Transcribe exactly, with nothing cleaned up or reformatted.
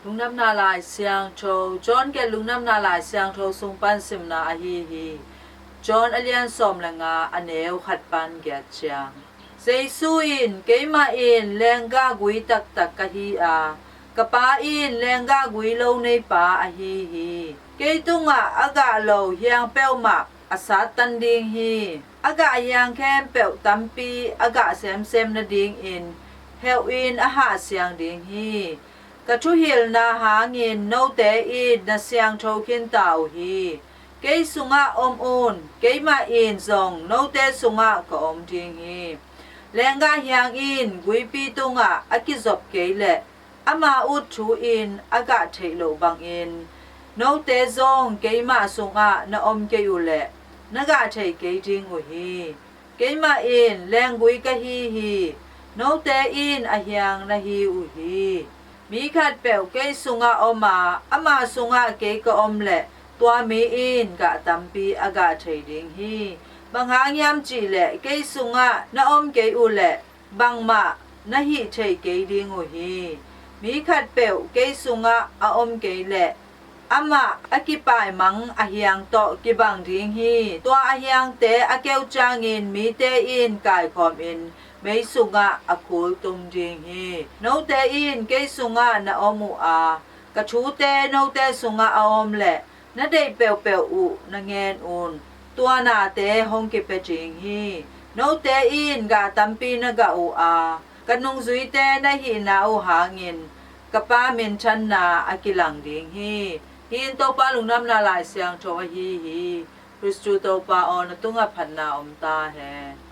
Lungdamna Lai Siangtho, John gelh Lungdamna Lai Siangtho sung pan simna ahi hi. John a lian sawm le nga, a neu khat pan giat ciang. Jesu in, "Keimah in lenggah gui taktak ka hi a, ka Pa in lenggah gui lo neipa ahi hi. Kei tungah a gah lo hiang peuhmah a sattan ding hi. A gah hiang khempeuh tampi a gah semsem nadingin heuh in a hahsiang ding hi. Ka thuhilhna hangin note in na siangtho khinta uh hi. Kei sungah om un, keimah in zong note sungah ka om ding hi. Lenggah hiang in guipi tungah a kizop kei leh, ama ut thu-in a gah theih loh bangin note zong keimah sungah na om kei uhleh na gah thei kei ding uh hi. Keimah in lenggui ka hi hi. Note in a hiang na hi uh hi. Mi khatpeuh kei sungah om a, ama sungah kei ka om leh, tua mi in gah tampi a gah thei ding hi. Bang hang hiam cihleh, kei sungah na om kei uhleh bangmah na hih thei kei ding uh hi. Mi khatpeuh kei sungah a om kei leh, amah a kipaimang a hiang tawh kibang ding hi. Tua a hiangte a keu ciangin mite in kaikhawmin mei sungah a khultum ding hi. Note in kei sungah na om uh a, ka thute note sungah a om leh, na deih peuhpeuh uh na ngen un. Tua nate hong kipia ding hi. Note in gah tampi na gah uh a, ka nungzuite na hihna uh hangin ka Pa minthanna a kilang ding hi. Hih in Topa Lungdamna Lai Siangtho ahi hi. Khristu Topa aw, na tungah phatna om ta hen.